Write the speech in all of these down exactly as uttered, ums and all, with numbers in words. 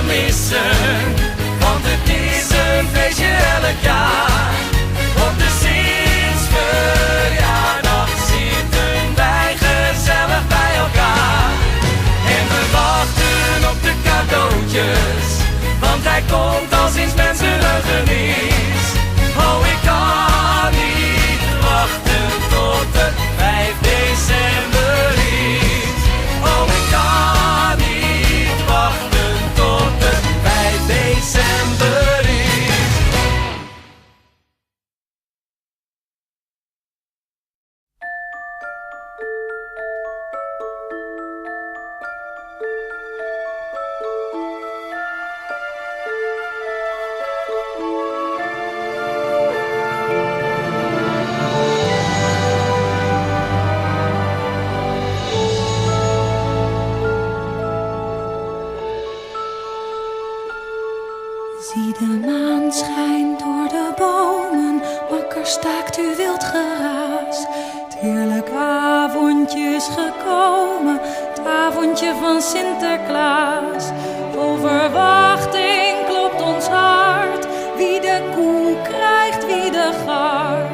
missen, want het is een feestje elk jaar. Op de Sins verjaardag zitten wij gezellig bij elkaar. En we wachten op de cadeautjes, want hij komt als Sins mensen er is. Oh, ik kan niet wachten tot het vijf december is. Oh, ik kan niet wachten tot het vijf december is. Zie de maan schijnt door de bomen, makkers, staakt uw wild geraas. Het heerlijk avondje is gekomen, het avondje van Sinterklaas. Vol verwachting klopt ons hart, wie de koe krijgt, wie de gart.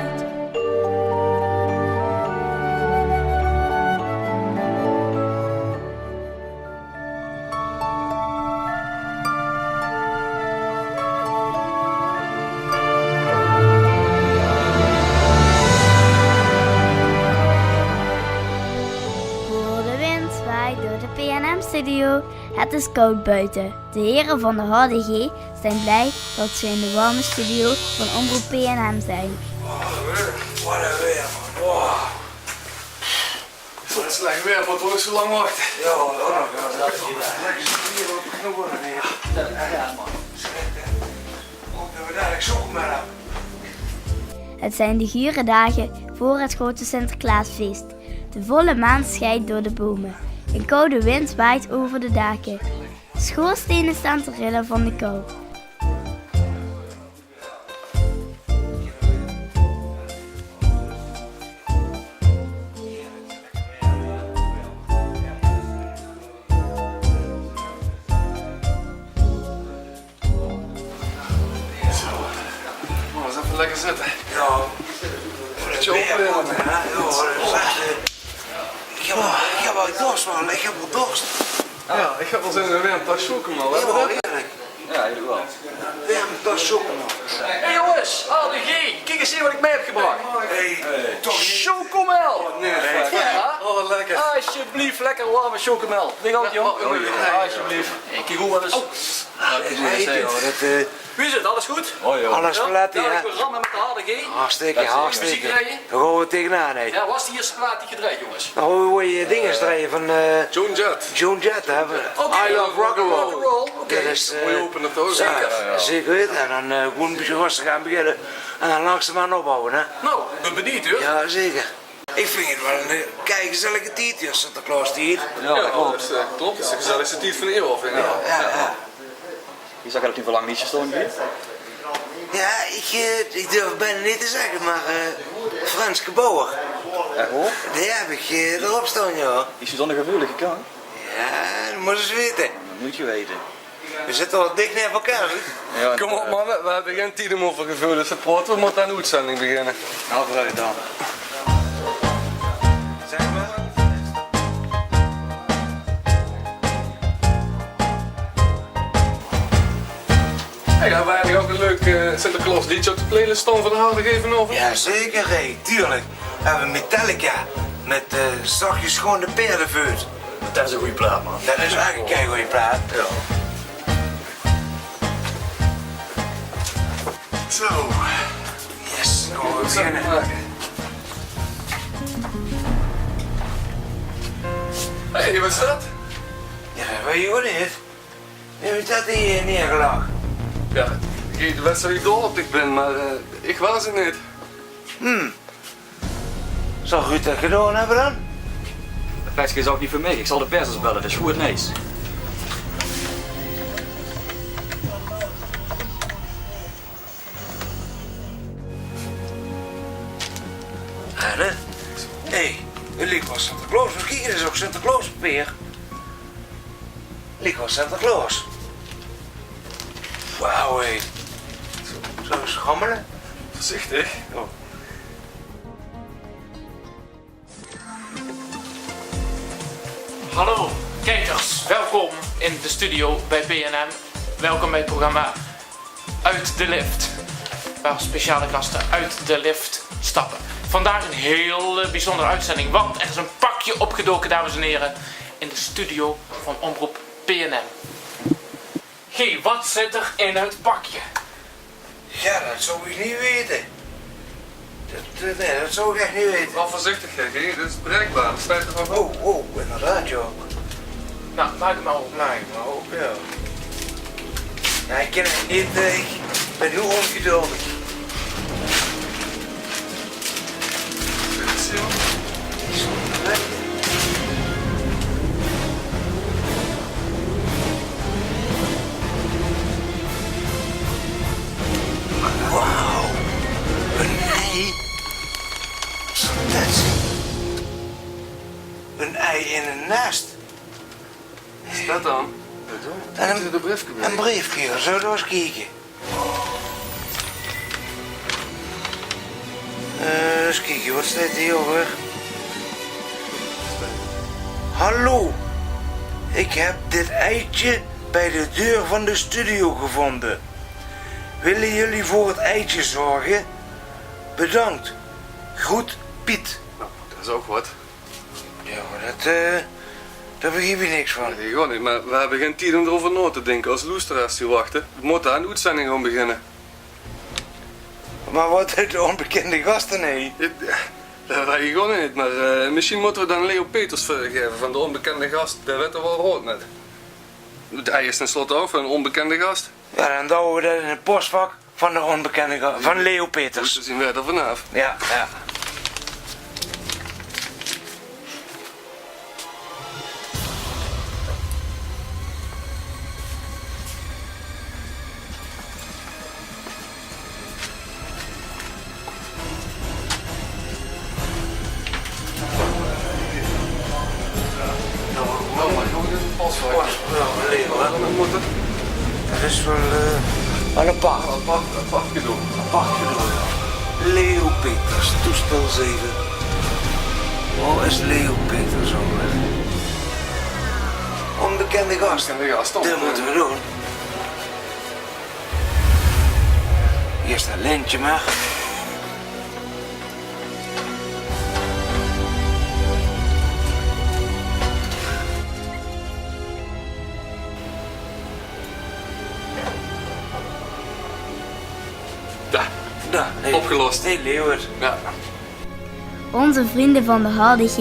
Hoor, de wind waait door de P N M-studio. Het is koud buiten. De heren van de H D G zijn blij dat ze in de warme studio van Omroep P N M zijn. Wat een weer, man. Wow. Zo, het is lekker weer, maar het wordt zo lang wachten. Ja, ja, ja. Lekker spieren op de knoeën en weer. Ja, man. Ook dat we dadelijk zo goed met hebben. Het zijn de gure dagen voor het grote Sinterklaasfeest. De volle maan schijnt door de bomen. Een koude wind waait over de daken. Schoorstenen staan te rillen van de kou. Zo. Kom maar eens even lekker zitten. Ja. Tjoe, ja, ja, ja, ja. Ik heb wel, ik heb wel dorst, man. Ik heb wel dorst. Ja, ik heb wel zin in weer een tas chocomel. Jawel, heerlijk. Ja, jullie wel. Weer een tas chocomel. Hey jongens, H D G, kijk eens hier wat ik mee heb gebracht. Hey, toch niet. Chocomel. Nee, ja. Oh, wat lekker. Alsjeblieft, lekker warme chocomel. Ding ook, joh. Oh, ja. Alsjeblieft. Ik hoor wel eens. Oh. Ja, ik moet eens zeggen, hoor, dat, eh, Wie is het? Alles goed? Hoi, joh. Alles flat, ja. Ja, ik ben Ram met de H D G. Hartstikke, hartstikke. Muziek draaien? Daar gaan we tegenaan, hè. Ja, wat is de eerste plaat die je draait, jongens? Nou, we willen, eh, dinges draaien van, eh, Joan Jett. Joan Jett, hè. Oké. I Love Rock'n'Roll. Rock'n'Roll, oké. Dat is, eh, mooie opener, toch? Ja, zeker weten. En dan, eh, gewoon een beetje rustig aan beginnen. En dan langzaamaan opbouwen, hè. Nou, ik ben benieuwd, hoor. Ja, zeker. Ik vind het wel een, eh, kei gezellige tied, ja, Sinterklaastied. Ja, dat klopt. Ja, dat is, eh, klopt. Het is de gezelligste tied van het jaor, vind ik. Ja, ja, ja. Je zag er ook niet voor lang niet staan, hè? Ja, ik, eh, ik durf het bijna niet te zeggen, maar, eh, Frans Gebouwer. Echt hoor? Die heb ik, eh, erop staan, ja. Is hij zo'n gevoelige kant? Ja, dat moet je eens weten. Dat moet je weten. We zitten wel dicht neer elkaar, hè? Ja, kom op, man, we hebben geen tijd om over gevoelens te praten. We moeten aan de uitzending beginnen. Nou, vooruit dan. Zeg maar. Hey, hebben we eigenlijk ook een leuk, eh, Sinterklaas liedje op de playlist staan van de H D G vanavond? Jazeker, hey, tuurlijk. We hebben Metallica met, eh, Zachtjes Schoon de Peerdeveut. Dat is een goeie plaat, man. Dat is echt een keigoeie plaat. Ja. Zo. Yes, dan gaan we beginnen. Hey, wat is dat? Ja, dat weet je gewoon niet. Wie is dat hier neergelegd? Ja, ik weet niet of ik dol op dich ben, maar, eh, ik was er niet. Hmm. Zal Ruud dat gedaan hebben dan? Dat pekske is ook niet van mij. Ik zal de pers eens bellen, dat is goed nieuws. Hè? Hé, het lijkt wel Sinterklaas. Kijk, er is ook Sinterklaas op hier. Lijkt wel Sinterklaas. Wauw, hé. Zo, zo schrammelen. Voorzichtig. Oh. Hallo kijkers, welkom in de studio bij P N M. Welkom bij het programma Uit de Lift, waar speciale gasten uit de lift stappen. Vandaag een heel eh, bijzondere uitzending, want er is een pakje opgedoken, dames en heren, in de studio van Omroep P N M. Guy, wat zit er in het pakje? Ja, dat zou ik niet weten. Dat, eh, nee, dat zou ik echt niet weten. Wel voorzichtig, hè, Guy. Dit is bereikbaar. Spijt ervan. Oh, oh, inderdaad, ja. Nou, maak hem maar open. Maak hem maar open, ja. Ja, ik ken het niet, eh, ik ben heel ongeduldig. Wauw, een ei. Wat is dat? Een ei in een nest. Wat is dat dan? En een, een briefje, zullen we eens kijken? Eh, eens kijken, wat staat hier weer? Hallo, ik heb dit eitje bij de deur van de studio gevonden. Willen jullie voor het eitje zorgen? Bedankt. Groet, Piet. Nou, dat is ook wat. Ja, maar dat, eh, daar begrijp ik niks van. Nee, gewoon niet, maar we hebben geen tijd om erover na te denken. Als loesteraars die wachten, we moeten aan de uitzending gaan beginnen. Maar wat het de onbekende gasten, hè? Ja, dat weet ik gewoon niet, maar eh, misschien moeten we dan Leo Peters vergeven van de onbekende gast. Daar weten we wel rood met. Hij is tenslotte ook een onbekende gast. Ja, dan douwen we dat in het postvak van de onbekende ga-, van Leo Peters. Zien we er vanaf. Ja, ja. Ja, maar nog een pas. Ja, maar leuk, hè? Dat is wel, eh, wel apart. Apart, apart gedoe. Apart gedoe, ja. Leo Peters, toestel zeven. Waar is Leo Peters alweer? Onbekende gast. Onbekende gast, toch? Dat moeten we doen. Eerst een lintje maar. Daar. Daar, hey. Opgelost. Hey, Leeuwert. Ja. Onze vrienden van de Harde G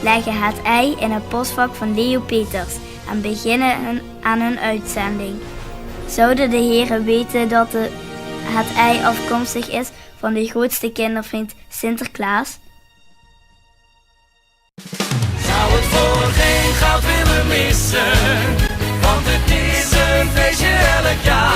leggen het ei in het postvak van Leo Peters en beginnen hun, aan hun uitzending. Zouden de heren weten dat de, het ei afkomstig is van de grootste kindervriend Sinterklaas? Zou het voor geen goud willen missen, want het is een feestje elk jaar.